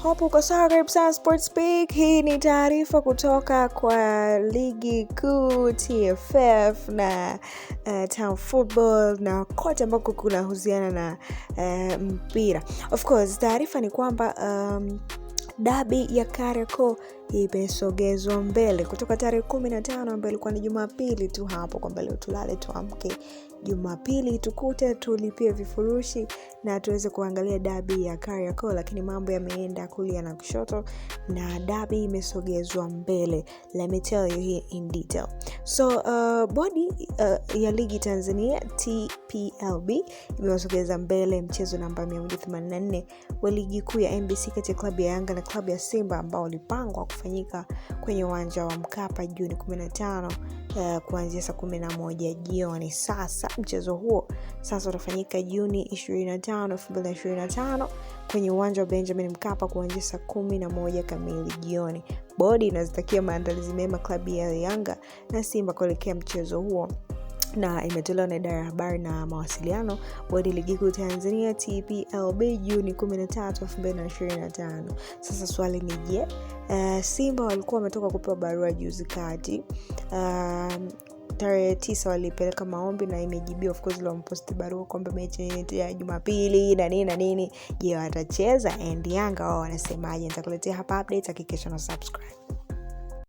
Hope uko sawa, karibu sana Sports Peak. Hii ni taarifa kutoka kwa ligi kuu TFF na Town Football na kote ambako kunahusiana na mpira. Of course, taarifa ni kwamba dabi ya Kariakoo imesogezwa mbele kutoka tarehe 15 ambayo ilikuwa ni Jumapili tu hapo, kwamba leo tulale tuamke Jumapili tukute tulipie vifurushi na tuweze kuangalia dabi ya Kariakoo, lakini mambo yameenda kulia na kushoto na dabi imesogezwa mbele. Let me tell you here in detail. So bodi ya ligi Tanzania TPLB imewasogeza mbele mchezo namba 184 wa ligi kuu ya NBC kati ya klabu ya Yanga na klabu ya Simba ambao ulipangwa kufanyika kwenye uwanja wa Mkapa Juni 15 kuanzia saa 11 jioni. Sasa mchezo huo sasa utafanyika Juni 25, 2025 kwenye uwanja wa Benjamin Mkapa kuanzia saa 11 kamili jioni. Bodi inazitakia maandalizi mema klabu ya Yanga na Simba kuelekea mchezo huo na imetolewa na idara ya habari na mawasiliano, bodi ligi kuu Tanzania TPLB, Juni 13, 2025. Sasa swali ni je, Simba walikuwa wametoka kupewa barua juzi kati, tarehe 9 walipeleka maombi na imejibiwa. Of course wameposti barua kwamba mechi ya Jumapili na nini na nini. Je, watacheza? And Yanga wao wanasemaje? Nitakuletea hapa updates, hakikisha na subscribe.